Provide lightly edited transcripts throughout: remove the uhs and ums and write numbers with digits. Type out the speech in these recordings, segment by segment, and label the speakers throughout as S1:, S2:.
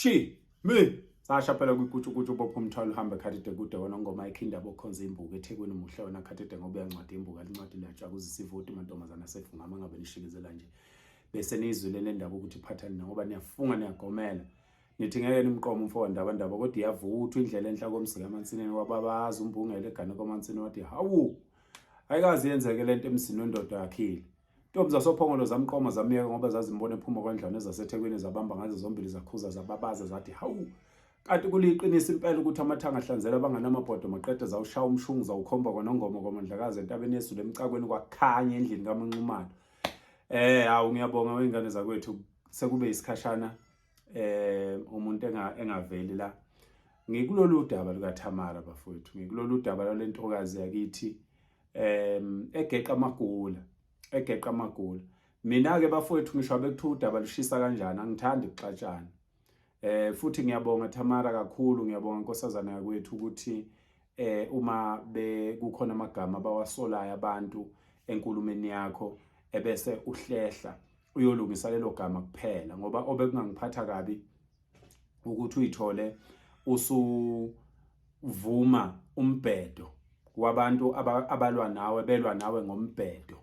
S1: She me sasha phela kwikutshukutshu bopha umthwalo uhambe khathide kude wona ngoma ikhinda bokhonza imbuku eThekwini muhle wena khathide ngoba uyancwadi imbuku alincwadi latsha kuzisivoti mantombazana asefungama ngabe nishikezela nje bese nizwile le ndaba ukuthi phathani ngoba niyafunga niyagomela nithi ngeke nimqome umfo wandaba ndaba kodwa iyavuthwa indlela enhla komzika amansinini wababaza umbungele egane komansini wathi hawu ayikazi yenzeke lento emzini wendoda yakhile. Ntombi zasoPhongolo zamqoma zamyeka ngoba zazimbona ephuma kwandlwana ezaseThekwini zabamba ngazo zombili zakhuza zababaza zathi hawu kanti kuliqiniso impela ukuthi amathanga ahlanzela abanganamabhodo maqede zawushaya umshungu zawukhomba kwanongoma kwamandlakazi entabeni yezulu emcakweni kwakhanya endlini kaManxumalo. Eh hawu ngiyabonga wengane zakwethu sekube isikhashana eh umuntu engaveli la. Ngikulolu daba lukaThamara bafowethu, ngikulolu daba lwalentokazi yakithi egeqa amagula egeqa amagula mina ke bafowethu ngisho abekuthiwa udaba lushisa kanjani angithandi kuxatshana futhi ngiyabonga Thamara kakhulu ngiyabonga nkosazana yakwethu ukuthi uma bekukhona amagama abawasolayo abantu enkulumeni yakho ebese uhlehla uyolungisa lelo gama kuphela ngoba obekungangiphatha kabi ukuthi uyithole usuvuma umbhedo wabantu abalwa nawe belwa nawe ngombhedo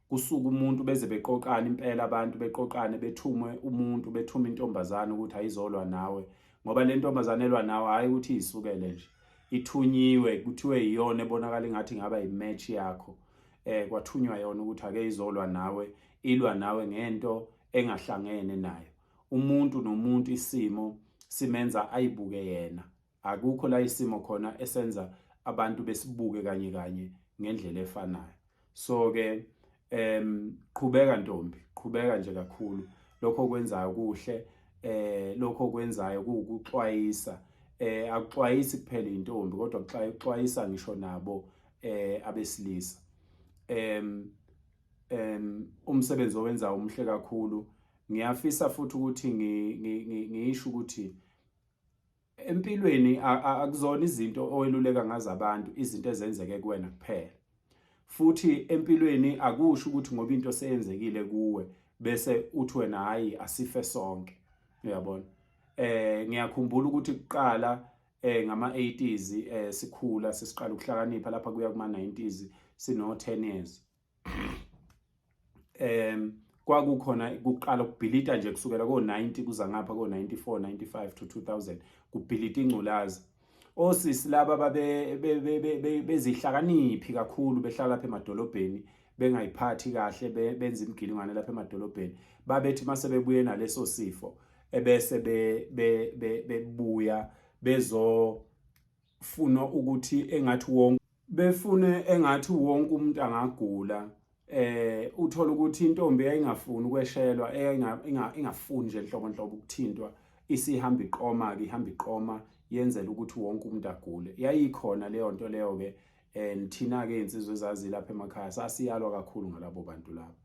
S1: kusuka umuntu beze beqoqana impela abantu beqoqane bethume umuntu bethume intombazane ukuthi ayizolwa nawe ngoba le ntombazane elwa nawe hhayi ukuthi iyisukele nje ithunyiwe kuthiwe iyona ebonakala ingathi ingaba yimatch yakho eh kwathunywa yona ukuthi ake izolwa nawe ilwa nawe ngento engahlangene nayo Umuntu nomuntu isimo simenza ayibuke yena. Akukho la isimo khona esenza abantu besibuke kanye kanye ngendlela efanayo. So ke qhubeka ntombi, qhubeka nje kakhulu. Lokho okwenzayo kuhle, lokho okwenzayo kuwukuxwayisa. Akuxwayisi kuphela intombi kodwa kuxwayisa ngisho nabo abesilisa. Umsebenzi owenzayo umuhle kakhulu. Ngiyafisa futhi ukuthi ngisho ukuthi empilweni akuzona izinto oweluleka ngazo abantu izinto ezenzeke kuwena kuphela. Futhi empilweni akusho ukuthi ngoba into seyenzekile kuwe bese uthi wena hayi asife sonke. Uyabona? Ngiyakhumbula ukuthi kuqala ngama 80s sikhula sesiqala ukuhlakanipha lapha kuya kuma 90s sino 10 years. Kwakukhona kuqala ukubhilita nje kusukela ko-90 kuza ngapha ko-94 95 to 2000 kubhilita ingculazi. Osisi laba babe bezihlakaniphi kakhulu behlala lapha emadolobheni bengayiphathi kahle benza imigilingwane lapha emadolobheni babethi mase bebuye naleso sifo ebese bebuya bezofuna ukuthi engathi wonke befune engathi wonke umuntu angagula uthola ukuthi intombi yayingafuni ukweshelwa ingafuni nje nhlobo nhlobo ukuthintwa isihamba iqoma ke ihamba iqoma yenzela ukuthi wonke umuntu agule yayikhona leyo nto leyo ke and thina ke insizwe ezazi lapha emakhaya sasiyalwa kakhulu ngalabo bantu labo.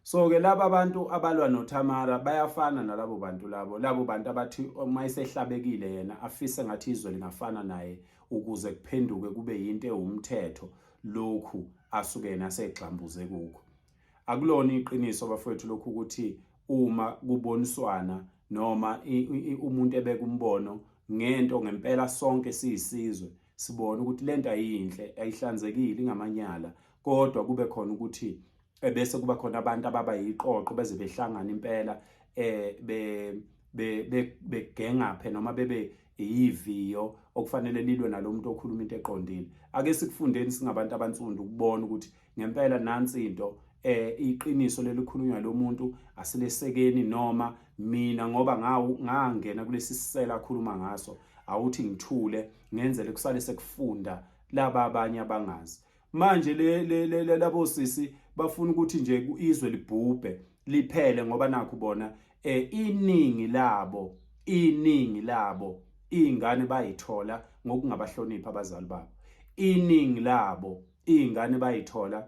S1: So ke laba bantu abalwa noThamara bayafana nalabo bantu labo labo bantu abathi uma esehlabekile yena afise ngathi izwe lingafana naye ukuze kuphenduke kube yinto ewumthetho lokhu asuke yena asegxambuze kukho. Akulona iqiniso bafowethu lokhu ukuthi uma kuboniswana noma umuntu ebeka umbono ngento ngempela sonke siyisizwe sibona ukuthi lento ayinhle ayihlanzekile ingamanyala kodwa kube khona ukuthi ebese kuba khona abantu ababa yiqoqo beze behlangana impela be begengaphe noma bebe yiviyo okufanele lilwe nalomuntu okhuluma into eqondile. Ake sikufundeni singabantu abansundu ukubona ukuthi ngempela nansi into iqiniso lelikhulunywa lo muntu asilesekeni noma mina ngoba ngawu ngangena kulesi sisela akhuluma ngaso awuthi ngithule ngenzele kusale sekufunda laba abanye abangazi. Manje le labo sisi bafuna ukuthi nje izwe libhubhe liphele ngoba nakhu bona iningi labo iningi labo izingane bayithola ngokungabahloniphi abazali babo. Iningi labo izingane bayithola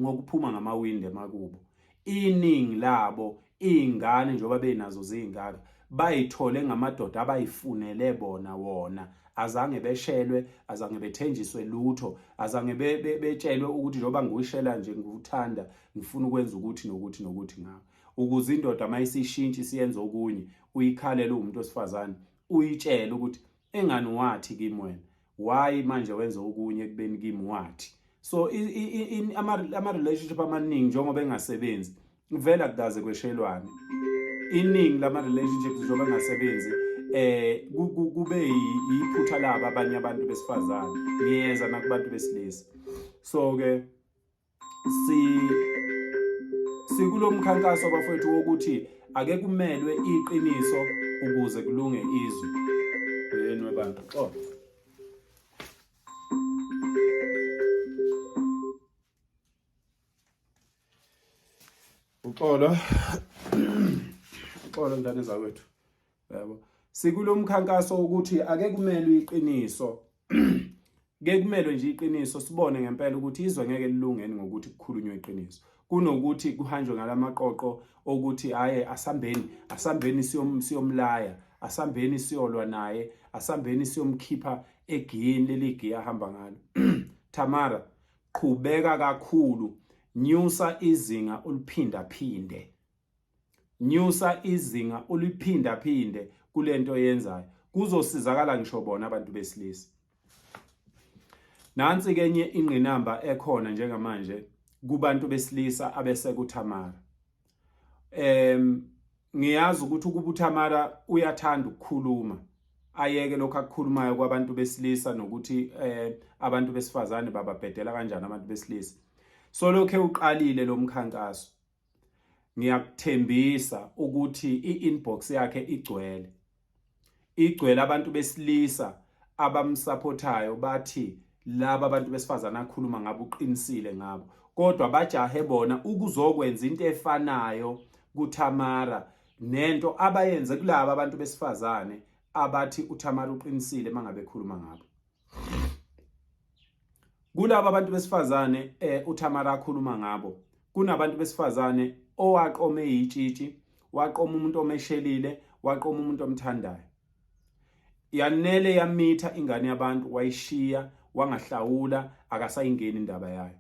S1: ngokuphuma ngamawindi emakubo. Iningi labo izingane njengoba benazo zingaka bayithole ngamadoda abayifunele bona wona azange beshelwe azange bethenjiswe lutho azange betshelwe ukuthi njengoba ngiyishela nje ngikuthanda ngifuna ukwenza ukuthi nokuthi nokuthi ngawe. Ukuze indoda mayisishintsha isiyenza okunye, uyikhalele umuntu wesifazane, uyitshele ukuthi engani wathi kimi wena, why manje wenza okunye ekubeni kimi wathi. So ama relationship amaningi njengoba engasebenzi vele akukaze kweshelwane. Iningi lama relationships njengoba engasebenzi kube yiphutha labo abanye abantu besifazane, ngiyeza nakubantu besilisa. So ke sikulo mkhankaso bafowethu wokuthi ake kumelwe iqiniso ukuze kulunge izwe. Yini webantu, xolo. Uxolo. Uxolo ngane zakwethu. Yabo. Sikulo mkhankaso ukuthi ake kumelwe iqiniso. Ke kumelwe nje iqiniso, sibone ngempela ukuthi izwe ngeke lilungeni ngokuthi kukhulunywe iqiniso. Kunokuthi kuhanjwe ngalamaqoqo okuthi haye asambeni, asambeni siyomlaya, asambeni siyolwa naye, asambeni siyomkhipha egiyeni leli giya ahamba ngalo. Tamara, qhubeka kakhulu, nyusa izinga uliphinda phinde. Nyusa izinga uliphinda phinde kulento oyenzayo. Kuzosizakala ngisho bona abantu besilisa. Nansi ke enye ingqinamba ekhona njengamanje kubantu besilisa abeseka uThamara. Ngiyazi ukuthi ukuba uThamara uyathanda ukukhuluma, ayeke lokho akukhulumayo kwabantu besilisa nokuthi abantu besifazane bababhedela kanjani abantu besilisa. So lokho uqalile lo mkhankaso. Ngiyakuthembisa ukuthi i-inbox yakhe igcwele. Igcwele abantu besilisa abamsupportayo, bathi laba abantu besifazane akhuluma ngabo uqinisile ngabo, kodwa bajahe bona ukuzokwenza into efanayo kuThamara nento abayenze kulaba abantu besifazane abathi uThamara uqinisile mangabe ekhuluma ngabo. Kulaba abantu besifazane uThamara akhuluma ngabo, kunabantu besifazane owaqoma eyitshitshi, waqoma umuntu omeshelile, waqoma umuntu omthandayo. Yanele yamitha ingane yabantu, wayishiya, wangahlawula, akasayingeni indaba yayo.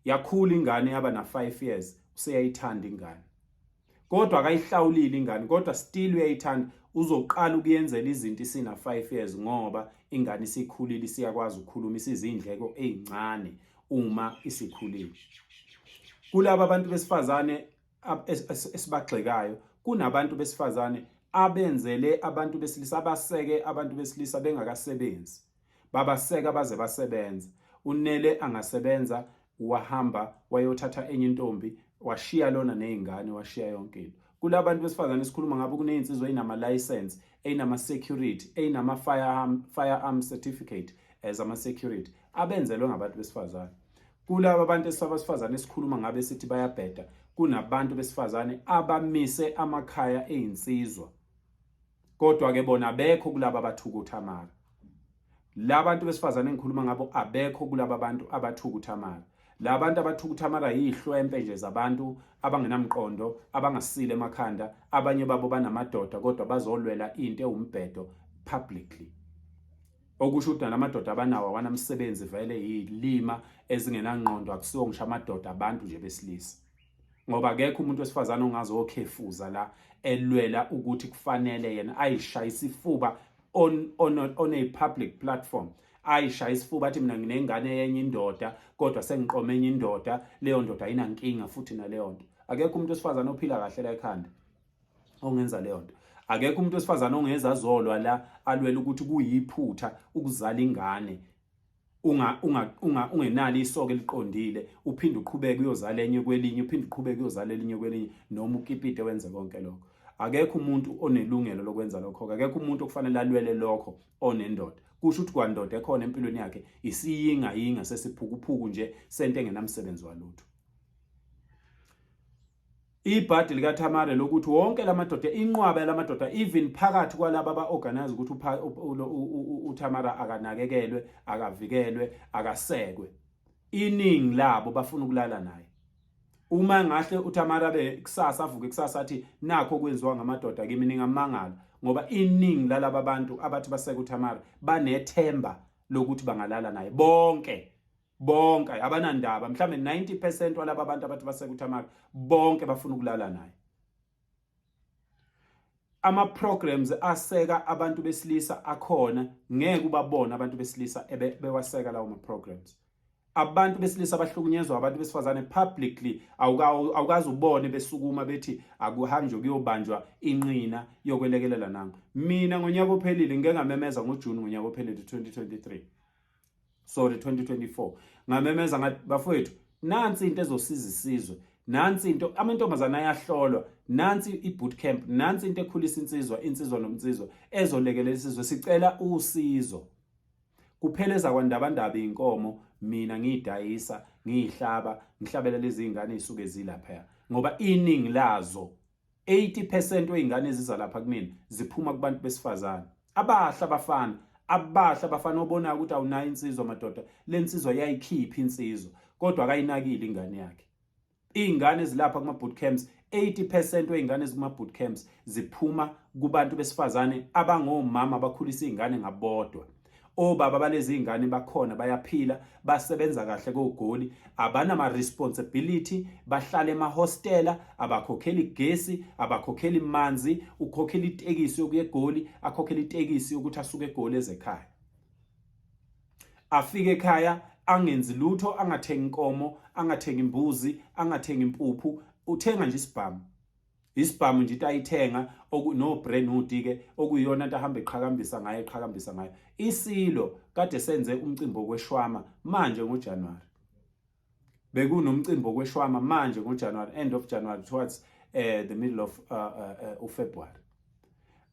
S1: Yakhula ingane yaba na 5 years, useyayithanda ingane. Kodwa akayihlawulile ingane, kodwa still uyayithanda. Uzoqala ukuyenzela izinto isina 5 years ngoba ingane isikhulile, isiyakwazi ukukhuluma, isizindleko ezincane uma isikhulile. Kulaba abantu besifazane esibagxekayo, kunabantu besifazane abenzele abantu besilisa, abaseke abantu besilisa bengakasebenzi, babaseka baze basebenza. Unele angasebenza wahamba wayothatha enye intombi, washiya lona nezingane, washiya yonke into. Kulabantu besifazane esikhuluma ngabo kunezinsizwa ezinama license, ezinama security, ezinama firearm certificate as ama security abenzelwe ngabantu besifazane. Kulaba abantu esabasifazane esikhuluma ngabe sithi bayabheda, kunabantu besifazane abamise amakhaya ezinsizwa. Kodwa ke bona abekho kulaba abathuka uThamara. Labantu besifazane engikhuluma ngabo abekho kulaba bantu abathuka uThamara. Labantu abathuka uThamara yihlwempe nje zabantu abangenamqondo, abangasile emakhanda, abanye babo banamadoda kodwa bazolwela into ewumbhedo publicly. Okusho ukuthi nalamadoda abanawo awanamsebenzi vele, yilima ezingenangqondo, akusiwo ngisho amadoda abantu nje besilisa. Ngoba akekho umuntu wesifazane ongazokhefuza la elwela ukuthi kufanele yena ayishaye isifuba on a public platform, ayishaye isifuba athi mina nginengane yenye indoda kodwa sengiqome enye indoda, leyo ndoda ayinankinga futhi naleyo nto. Akekho umuntu wesifazane ophila kahle la ekhanda ongenza leyo nto. Akekho umuntu wesifazane ongeza azolwa la alwele ukuthi kuyiphutha ukuzala ingane ungenalo isoka eliqondile, uphinde uqhubeke uyozala enye kwelinye, uphinde uqhubeke uyozala elinye kwelinye, noma ukipite wenze konke lokho. Akekho umuntu onelungelo lokwenza lokho, akekho umuntu okufanele alwele lokho onendoda. Kusho ukuthi kwandoda ekhona empilweni yakhe isiyinga yinga sesiphukuphuku nje sento engenamsebenzi walutho. Ibhadi likaThamara lokuthi wonke lamadoda, inqwaba yalamadoda, even phakathi kwalaba aba-organize ukuthi uThamara akanakekelwe, akavikelwe, akasekwe, iningi labo bafuna ukulala naye. Uma ngahle uThamara abe kusasa avuke kusasa athi nakho okwenziwa ngamadoda kimi, ningamangala, ngoba iningi lalaba bantu abathi baseke uThamara banethemba lokuthi bangalala naye bonke. Bonke abanandaba, mhlambe 90% walaba bantu abathi baseke uThamara bonke bafuna ukulala naye. Ama programs aseka abantu besilisa akhona, ngeke ubabone abantu besilisa bewaseka lawo ma programs. Abantu besilisa abahlukunyezwa abantu besifazane publicly, awukazi ubone besukuma bethi akuhanjwe kuyobanjwa inqina yokwelekelela nango. Mina ngonyaka ophelile ngike ngamemeza ngoJune ngonyaka ophelile 2023, sorry, 2024, ngamemeza ngathi, "Bafowethu, nansi into ezosiza isizwe, nansi into, amantombazana ayahlolwa, nansi i-boot camp, nansi into ekhulisa insizwa, insizwa nomnsizwa, ezolekelela isizwe, sicela usizo." Kupheleza kwandabandaba inkomo, mina ngiyidayisa, ngiyihlaba, ngihlabela lezi zingane ezisuke zilapha, ngoba iningi lazo, 80% wey'ngane eziza lapha kumina, ziphuma kubantu besifazane abahle, abafana abahle, abafana obonayo ukuthi awunayo insizwa madoda, le nsizwa yayikhipha insizwa kodwa akayinakile ingane yakhe. Iy'ngane ezilapha kuma-boot camps, 80% wey'ngane ezikuma-boot camps ziphuma kubantu besifazane abangomama abakhulisa iy'ngane ngabodwa. Obaba balezi iy'ngane bakhona, bayaphila, basebenza kahle koGoli, abanama-responsibility, bahlala emahostela, abakhokheli gesi, abakhokheli manzi, ukhokhela itekisi yokuya eGoli, akhokhela itekisi yokuthi asuke eGoli ezekhaya, afike ekhaya angenzi lutho, angathengi inkomo, angathengi imbuzi, angathengi impuphu, uthenga nje isibhamu, isibhamu nje into ayithenga no brand ke, okuyiyona into ahamba eqhakambisa ngayo, eqhakambisa ngayo. Isilo kade senze umcimbi wokweshwama manje ngoJanuary, bekunomcimbi wokweshwama manje ngoJanuary, end of January towards the middle of uFebruary.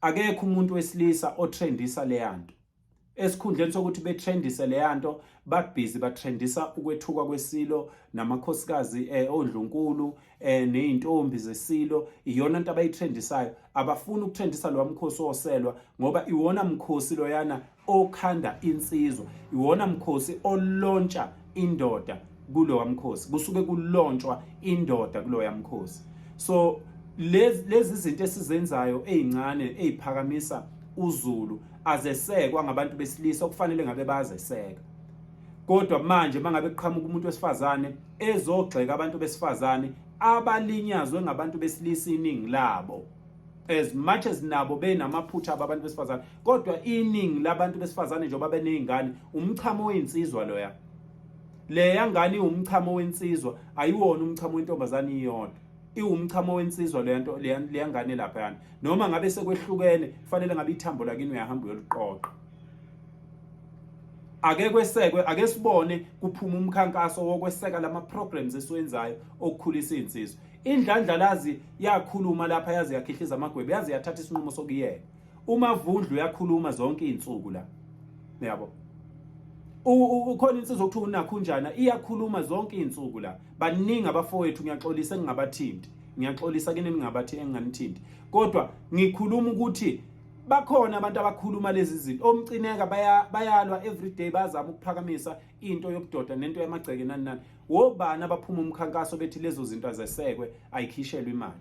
S1: Akekho umuntu wesilisa otrendisa leyanto. Esikhundleni sokuthi betrendise leyanto, babhizi batrendisa ukwethuka kwesilo namakhosikazi ondlunkulu nezintombi zesilo. Iyona into abayitrendisayo. Abafuni ukutrendisa lo mkhosi oselwa, ngoba iwona mkhosi loyana okhanda insizwa, iwona mkhosi olontsha indoda. Kulowa mkhosi kusuke kulontshwa indoda kuloya mkhosi. So lezi zinto esizenzayo ezincane eziphakamisa uZulu azesekwa ngabantu besilisa okufanele ngabe bazeseka. Kodwa manje mangabe kuqhamuka umuntu wesifazane ezogxeka abantu besifazane abalinyazwe ngabantu besilisa, iningi labo, as much as nabo benamaphutha abantu besifazane, kodwa iningi labantu besifazane njengoba beney'ngane, umchamo weyinsizwa loya, leya ngane iwumchamo wensizwa, ayiwona umchamo wentombazane iyodwa, iwumchamo wensizwa leya nto, leya ngane laphayana. Noma ngabe sekwehlukene, kufanele ngabe ithambo lakini uyahamba uyoliqoqa. Ake kwesekwe, ake sibone kuphuma umkhankaso wokweseka lama programs esiwenzayo okukhulisa insizwa. Indlandlalazi yakhuluma lapha, yaze yakhihliza amagwebe, yaze yathatha isinqumo sokuyeka. Umavundlu uyakhuluma zonke izinsuku la, yabo. Ukhona insizwa okuthiwa unakhunjana, iyakhuluma zonke izinsuku la. Baningi abafowethu, ngiyaxolisa engingabathinti, ngiyaxolisa kini ningabathi enginganithinti, kodwa ngikhuluma ukuthi bakhona abantu abakhuluma lezi zinto. Omcineka bayalwa every day, bazama ukuphakamisa into yobudoda nento yamagceke, nani nani. Wobani abaphuma umkhankaso bethi lezo zinto azesekwe, ayikhishelwe imali?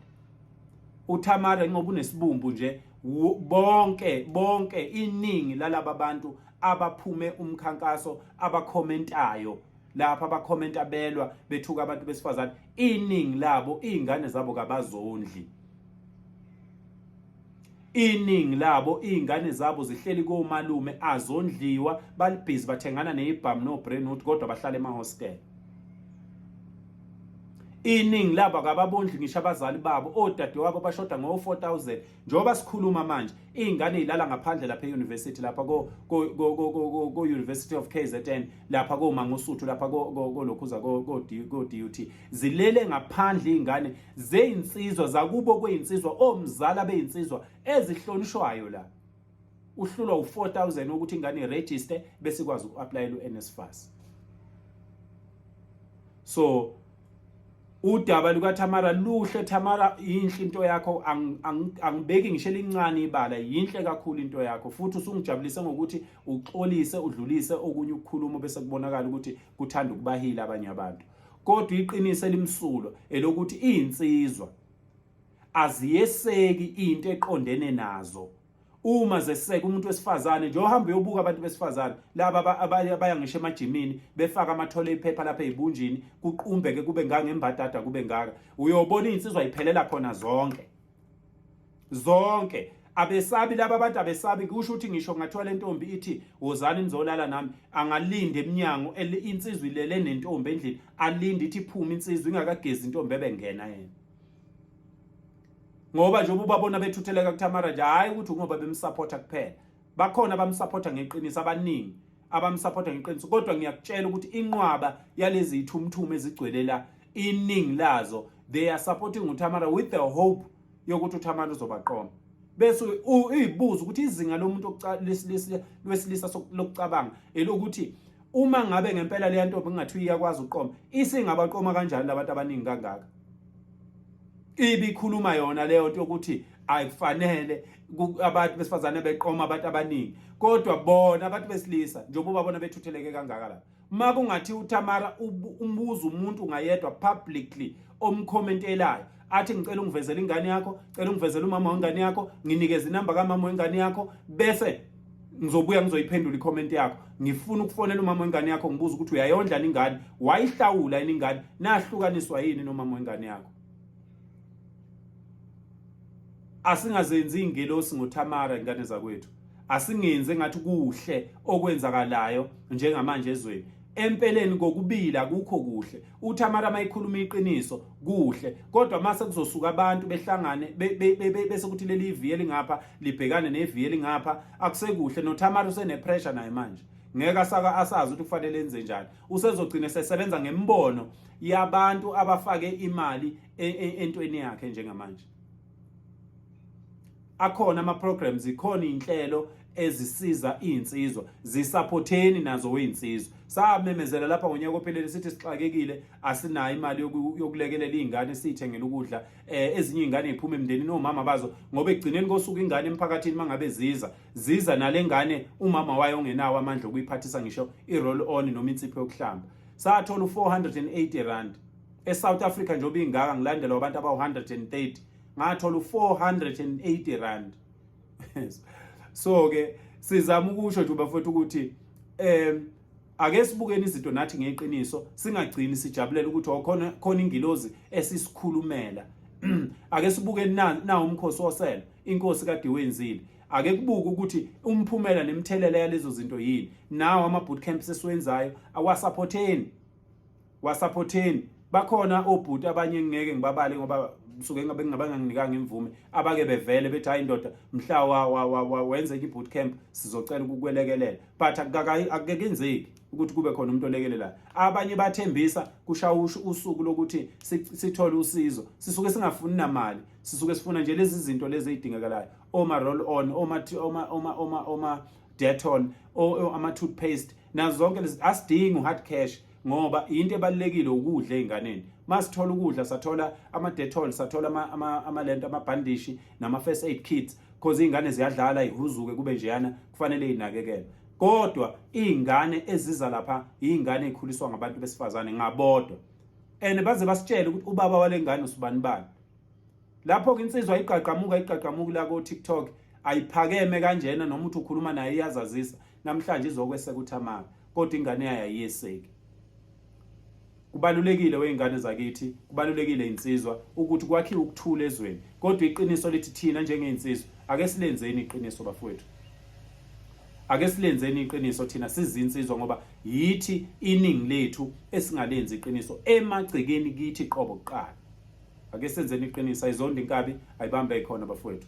S1: UTamara ngoba unesibumbu nje. Bonke bonke, iningi lalaba bantu abaphume umkhankaso, abakhomentayo lapha, abakhomenta belwa bethuka abantu besifazane, iningi labo izingane zabo kabazondli, iningi labo izingane zabo zihleli komalume, azondliwa, balibhizi bathengana nezibhamu no brand, kodwa bahlala emahostel. Iningi labo akababondli ngisho abazali babo, odadewabo bashoda ngo-4000 njengoba sikhuluma manje. Iy'ngane y'lala ngaphandle lapha e-university, lapha ko-University of KZN, lapha koMangosuthu, lapha kolokhuza ko-DUT, zilele ngaphandle iy'ngane zeyinsizwa zakubo kwey'nsizwa, omzala beyinsizwa ezihlonishwayo la. Uhlulwa u-4000 ukuthi ingane iregister bese ikwazi uku-applyela u-NSFAS. So udaba lukaThamara luhle. Thamara, yinhle into yakho, angibeki ngisho elincane ibala, yinhle kakhulu into yakho, futhi usungijabulise ngokuthi uxolise, udlulise okunye ukukhuluma bese kubonakala ukuthi kuthanda ukubahila abanye abantu. Kodwa iqiniso elimsulwa elokuthi izinsizwa aziyeseki into eqondene nazo. Uma zeseka umuntu wesifazane nje, ohamba uyobuka abantu besifazane laba abaya ngisho emajimini, befaka amathole iphepha lapha ezibunjini, kuqumbeke kube ngangembadada, kube ngaka, uyobona izinsizwa iphelela khona zonke. Zonke abesabi laba abantu, abesabi. Kusho ukuthi ngisho ngathiwa le ntombi ithi wozani nizolala nami, angalinda eminyango, insizwa ilele nentombi endlini, alinde ithi iphume insizwa ingakagezi intombi ebengena yena. Ngoba nje ubabona bethutheleka kuThamara nje, hayi ukuthi ngoba bemsupporta kuphela, bakhona abamsupporta ngeqiniso, abaningi abamsupporta ngeqiniso, kodwa ngiyakutshela ukuthi inqwaba yalezi ithumthume ezigcwele la, iningi lazo they are supporting uThamara with the hope yokuthi uThamara uzobaqoma. Bese uyibuza ukuthi izinga lomuntu lwesilisa lokucabanga elokuthi uma ngabe ngempela leya ntombi kungathiwa iyakwazi ukuqoma, isingabaqoma kanjani labantu abaningi kangaka? Ibikhuluma yona leyo nto yokuthi ayikufanele abantu besifazane beqoma abantu abaningi, kodwa bona abantu besilisa njengoba ubabona bethutheleke kangaka la, uma kungathi uTamara umbuza umuntu ngayedwa publicly omkhomentelayo athi ngicela ungivezele ingane yakho, cela ungivezele umama wengane yakho, nginikeze inamba kamama wengane yakho, bese ngizobuya ngizoyiphendula i-comment yakho, ngifuna ukufonela umama wengane yakho ngibuza ukuthi uyayondla ingane, wayihlawula yini ingane, nahlukaniswa yini nomama wengane yakho. Asingazenzi ingelosi ngoThamara, ingane zakwethu. Asingenzi engathi kuhle okwenzakalayo njengamanje ezweni. Empeleni kokubili akukho kuhle. UThamara mayikhuluma iqiniso kuhle, kodwa mase kuzosuka abantu behlangane bese kuthi leli iviye elingapha libhekane neviye elingapha, akusekuhle. NoThamara usene pressure naye manje, ngeke asaka asazi ukuthi kufanele enze njani. Usezogcina sesebenza ngembono yabantu abafake imali entweni yakhe njengamanje. Akhona ama programs, ikhona inhlelo ezisiza izinsizwa, zisupporteni nazo wezinsizwa. Samemezela lapha ngonyaka ophelele sithi sixakekile, asinayo imali yokulekelela izingane, sithengele ukudla. Ezinye izingane ziphuma emndenini omama bazo, ngoba ekugcineni kosuku ingane emphakathini mangabe ziza nalengane umama wayo ongenawo amandla okuyiphathisa ngisho i-roll on noma insipho yokuhlamba. Sathola u480 rand eSouth Africa njengoba ingaka, ngilandelwa abantu abawu130, ngathola u480 rand. So ke sizama ukusho nje bafowethu ukuthi ake sibukeni izinto nathi ngeqiniso, singagcini sijabulela ukuthi okhona khona ingilozi esisikhulumela. Ake sibukeni na umkhosi wosele inkosi kade wenzile, ake kubuke ukuthi umphumela nemthelela yalezo zinto yini. Nawo ama boot camps esiwenzayo awasupporteni, wasupporteni. Bakhona obhuti abanye ngeke ngibabale ngoba suke ngabe ngingabanganginikanga imvume, abake bevele bethi hayi ndoda, mhla wenze i-boot camp sizocela ukukwelekelela, but akukenzeki ukuthi kube khona umuntu olekelelayo. Abanye bathembisa, kushaya usuku lokuthi sithole usizo, sisuke singafuni namali, sisuke sifuna nje lezi zinto lezi ezidingekalayo, oma roll on, oma Dettol, ama toothpaste, nazo zonke lezi. Asidingi hard cash ngoba into ebalekile ukudla einganeni. Masithola ukudla, sathola ama Dettol, sathola ama lento, amabhandishi nama first aid kits, because izingane ziyadlala ihuzuke kube njeyana, kufanele inakekele. Kodwa izingane eziza lapha izingane ezikhuliswa ngabantu besifazane ngabodwa, and baze basitshele ukuthi ubaba walengane usibani bani. Lapho ke insizwa iqaqamuka iqaqamuka la ko TikTok ayiphakeme kanjena, noma uthi ukhuluma naye iyazazisa, namhlanje izokweseka uThamara, kodwa ingane yayo ayiyeseki. Kubalulekile weingane zakithi, kubalulekile insizwa ukuthi kwakhiwe ukuthula ezweni, kodwa iqiniso lithi thina njengeinsizwa ake silenzeni iqiniso bafowethu, ake silenzeni iqiniso thina sizinsizwa, ngoba yithi iningi lethu esingalenzi iqiniso emagcekeni kithi qobo kuqala. Ake senzeni iqiniso, ayizondi inkabi ayibambe ikhona bafowethu.